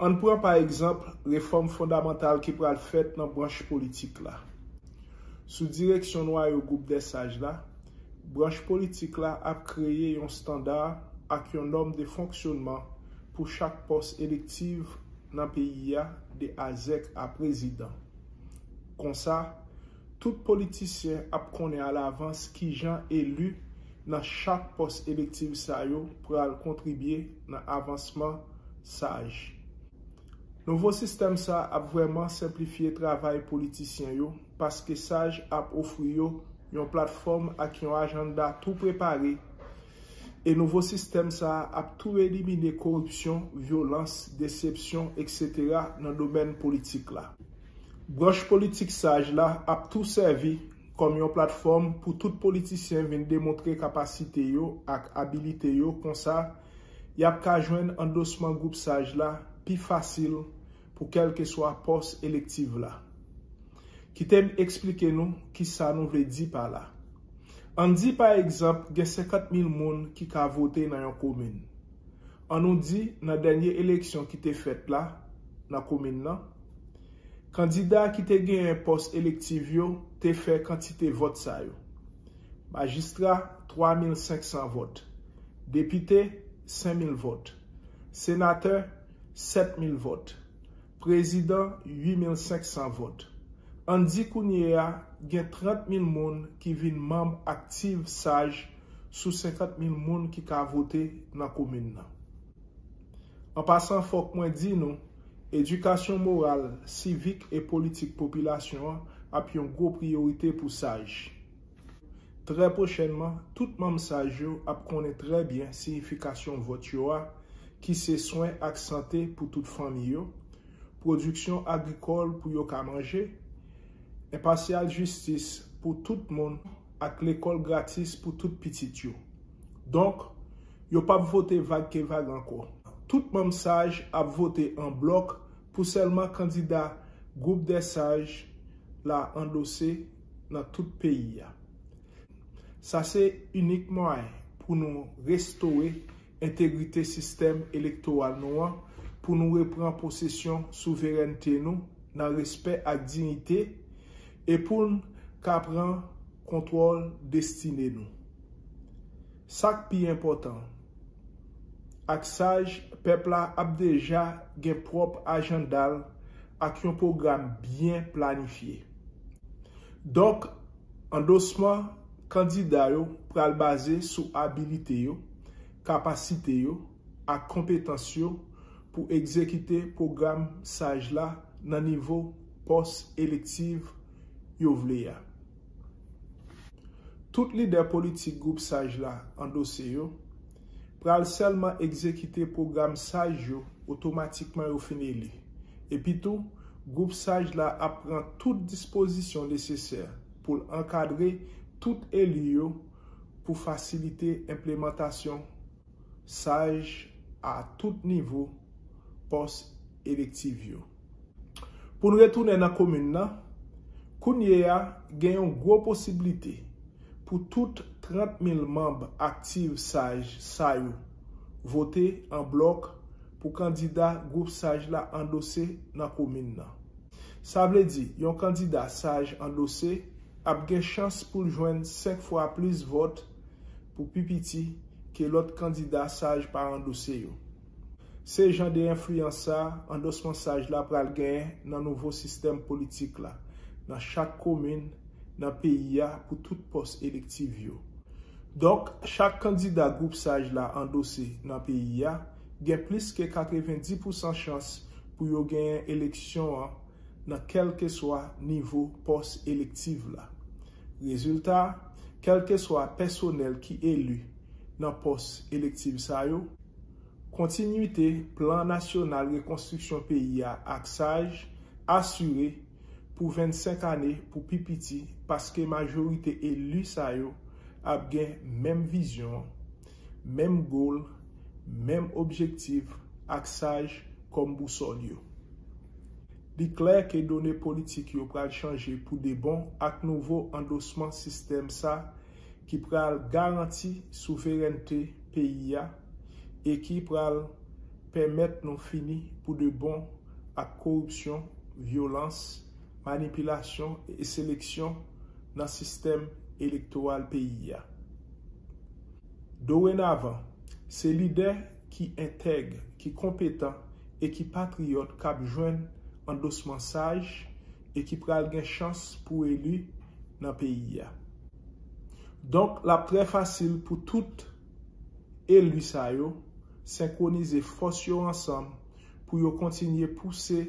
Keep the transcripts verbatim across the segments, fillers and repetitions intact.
Ann pran pa egzanp refòm fondamantal ki pral fèt nan branch politik la. Sou direksyon nwayo Gwoup dè Saj la, branch politik la ap kreye yon estanda ak yon nòm de fonksyonman pou chak pòs elektiv nan peyi a, de A zèk a prezidan. Konsa, tout politisyen ap konnen alavans kijan eli nan chak pòs elektiv sa yo pral kontribye nan avansman Saj. Nouvo sistèm sa ap vrèman senplifye travay politisyen yo, paske Saj ap ofri yo yon platfòm ak yon ajanda tou prepare, e nouvo sistèm sa ap tou elimine koripsyon, vyolans, desepsyon, etsetera nan domèn politik la. Branch politik Saj la ap tou sèvi kòm yon platfòm pou tout politisyen vin demontre kapasite yo ak abilite yo, konsa y ap ka jwenn andosman Gwoup Saj la pi fasil pou kèlkeswa pòs elektiv la. Kite m eksplike nou kisa nou vle di pa la. Ann di pa egzanp gen senkant mil moun ki ka vote nan yon komin. Ann nou di nan dènye eleksyon ki te fèt la nan komin nan, kandida ki te genyen pòs elektiv yo te fè kantite vòt sa yo: majistra, twa mil senk san vòt, depite, senk mil vòt, senatè, sèt mil vòt, prezidan, uit mil senk san vòt. Ann di kounye a gen trant mil moun ki vin manm aktiv Saj sou senkant mil moun ki ka vote nan komin nan. An pasan, fòk mwen di nou, edikasyon moral, sivik e politik popilasyon an ap yon gwo priyorite pou Saj. Trè pwochènman, tout manm Saj yo ap konnen trè byen siyifikasyon vòt yo a, ki se swen ak sante pou tout fanmi yo, pwodiksyon agrikòl pou yo ka manje, enpasyal jistis pou tout moun ak lekòl gratis pou tout pitit yo. Donk, yo p ap vote vag ke vag ankò. Tout manm Saj ap vote an blòk pou sèlman kandida Gwoup dè Saj la andose nan tout peyi a. Sa se inik mwayen pou nou restore entegrite sistèm elektoral nou an, pou nou repran posesyon souverènte nou nan respè ak diyite, e pou n ka pran kontwòl destine nou. Sa k pi enpòtan, ak Saj, pèp la ap deja gen pwòp ajanda l ak yon pwogram byen planifye. Donk, andosman kandida yo pral baze sou abilite yo, kapasite yo ak konpetans yo pou egzekite pwogram Saj la nan nivo pòs elektiv yo vle a. Tout lidè politik Gwoup Saj la andose yo pral sèlman egzekite pwogram Saj yo otomatikman yo fin eli. Epitou, Gwoup Saj la ap pran tout dispozisyon nesesè pou l ankadre tout eli yo pou fasilite enplemantasyon Saj a tout nivo pòs elektiv yo. Pou n retounen nan komin nan, kounye a gen yon gwo posiblite pou tout trant mil manm aktiv Saj sa yo vote an blòk pou kandida Gwoup Saj la andose nan komin nan. Sa vle di, yon kandida Saj andose ap gen chans pou l jwenn senk fwa plis vòt pou pi piti ke lòt kandida Saj pa andose yo. Se jan de enfliyans sa andosman Saj la pral genyen nan nouvo sistèm politik la, nan chak komin nan peyi a pou tout pòs elektiv yo. Donk, chak kandida Gwoup Saj la andose nan peyi a gen plis ke katrevenndis pousan chans pou yo genyen eleksyon an nan kèlkeswa nivo pòs elektiv la. Rezilta, kèlkeswa pèsonèl ki eli nan pòs elektiv sa yo, kontinwite Plan Nasyonal Rekonstriksyon Peyi a ak Saj asire pou vennsenk ane pou pi piti, paske majorite eli sa yo ap gen menm vizyon, menm goal, menm objektif ak Saj kòm bousòl yo. Li klè ke done politik yo pral chanje pou de bon ak nouvo andosman sistèm sa ki pral garanti souverènte peyi a e ki pral pèmèt nou fini pou de bon ak koripsyon, vyolans, manipilasyon e seleksyon nan sistèm elektoral peyi a. Dorenavan, se lidè ki entèg, ki konpetan e ki patriyòt k ap jwenn andosman saj e ki pral gen chans pou eli nan peyi a. Donk, l ap trè fasil pou tout eli sa yo senkwonize fòs yo ansanm pou yo kontinye pouse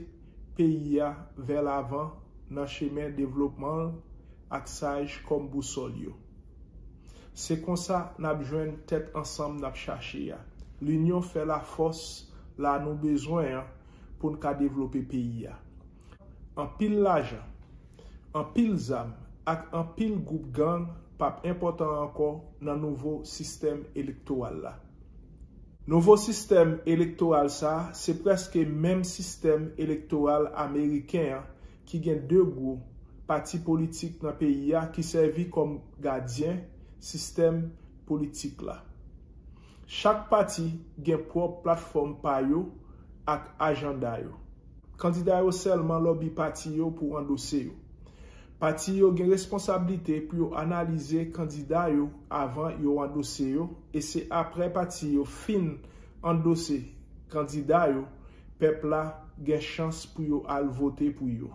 peyi a vè lavan nan chemen devlopman l ak saj kòm bousòl yo. Se konsa n ap jwenn tèt ansanm n ap chache a. Linyon fè lafòs la nou bezwen an pou n ka devlope peyi a. Anpil lajan, anpil zam ak anpil gwoup gang p ap enpòtan ankò nan nouvo sistèm elektoral la. Nouvo sistèm elektoral sa a se prèske menm sistèm elektoral ameriken an ki gen de gwo pati politik nan peyi a ki sèvi kòm gadyen sistèm politik la. Chak pati gen pwòp platfòm pa yo ak ajanda yo. Kandida yo sèlman lòbi pati yo pou andose yo. Pati yo gen responsablite pou yo analize kandida yo avan yo andose yo, e se apre pati yo fin andose kandida yo, pèp la gen chans pou yo al vote pou yo.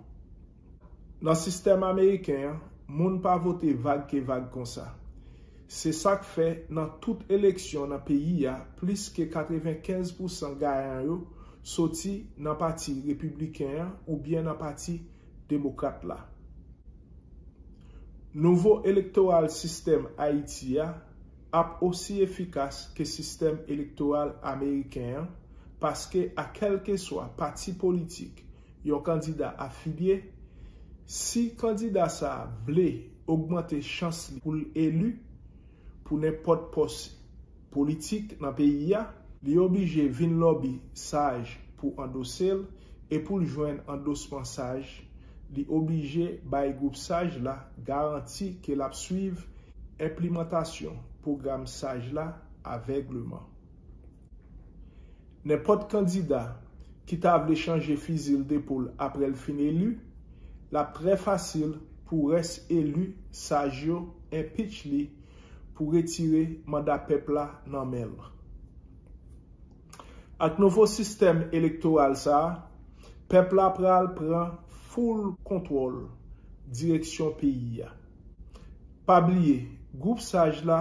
Nan sistèm ameriken an, moun pa vote vag ke vag konsa. Se sa k fè nan tout eleksyon nan peyi a, plis ke katrevenkenz pousan gayan yo soti nan pati repibliken an oubyen nan pati demokrat la. Nouvo elektoral sistèm Ayiti a ap osi efikas ke sistèm elektoral ameriken an, paske a kèlkeswa pati politik yon kandida afilye, si kandida sa a vle ogmante chans li pou l eli pou nenpòt pòs politik nan peyi a, li oblije vin lòbi saj pou andose l, e pou l jwenn andosman saj, li oblije bay gwoup saj la garanti ke l ap swiv enplimantasyon pwogram saj la avègleman. Nenpòt kandida ki ta vle chanje fizi l depo l apre l fin eli, l ap trè fasil pou rès eli saj yo enpich li pou retire manda pèp la nan men l. Ak nouvo sistèm elektoral sa a, pèp la pral pran foul kontwòl direksyon peyi a. Pa bliye, gwoup saj la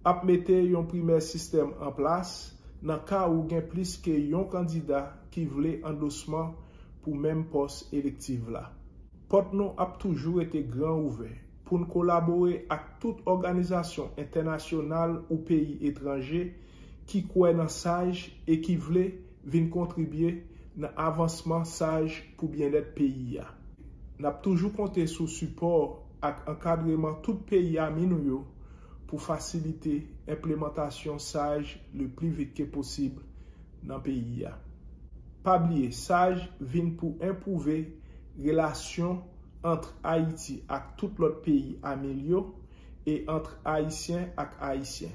ap mete yon primè sistèm an plas nan ka ou gen plis ke yon kandida ki vle andosman pou menm pòs elektif la. Pòt nou ap toujou rete gran ouvè pou n kolabore ak tout òganizasyon entènasyonal ou peyi etranje ki kwè nan saj e ki vle vin kontribye nan avansman saj pou byennèt peyi a. N ap toujou konte sou sipò ak ankadreman tout peyi ami nou yo pou fasilite enplemantasyon saj le pli vit ke posib nan peyi a. Pa bliye, saj vin pou enpwouve relasyon ant Ayiti ak tout lòt peyi ami l yo e ant Ayisyen ak Ayisyen.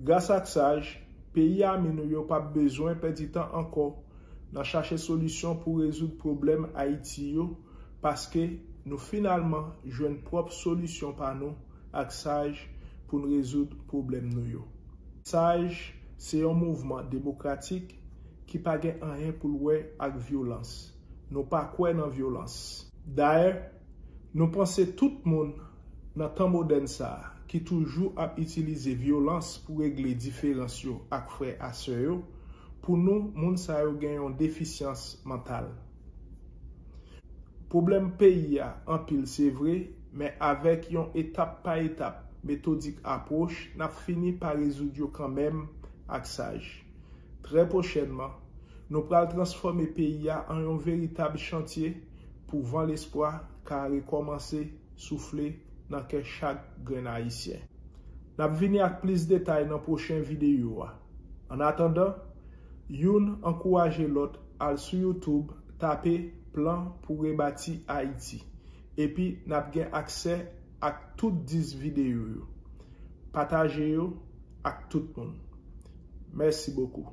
Gras ak saj, peyi ami nou yo p ap bezwen pèdi tan ankò nan chache solisyon pou rezoud pwoblèm Ayiti yo, paske nou finalman jwenn pwòp solisyon pa nou ak saj pou n rezoud pwoblèm nou yo. Saj se yon mouvman demokratik ki pa gen anyen pou l wè ak vyolans. Nou pa kwè nan vyolans. Dayè, nou panse tout moun nan tan modèn sa a ki toujou ap itilize vyolans pou regle diferans yo ak frè a sè yo, pou nou, moun sa yo gen yon defisyans mantal. Pwoblèm peyi a anpil se vre, men avèk yon etap pa etap metodik apwòch, n ap fini pa rezoud yo kanmenm ak saj. Trè pwochènman, nou pral transfòme peyi a an yon veritab chantye pou van lespwa ka rekòmanse soufle nan kè chak grenn Ayisyen. N ap vini ak plis detay nan pwochen videyo a. Annatandan, youn ankouraje lòt al sou YouTube, tape Plan pou Rebati Ayiti, epi n ap gen aksè ak tout dis videyo yo. Pataje yo ak tout moun. Mèsi bokou.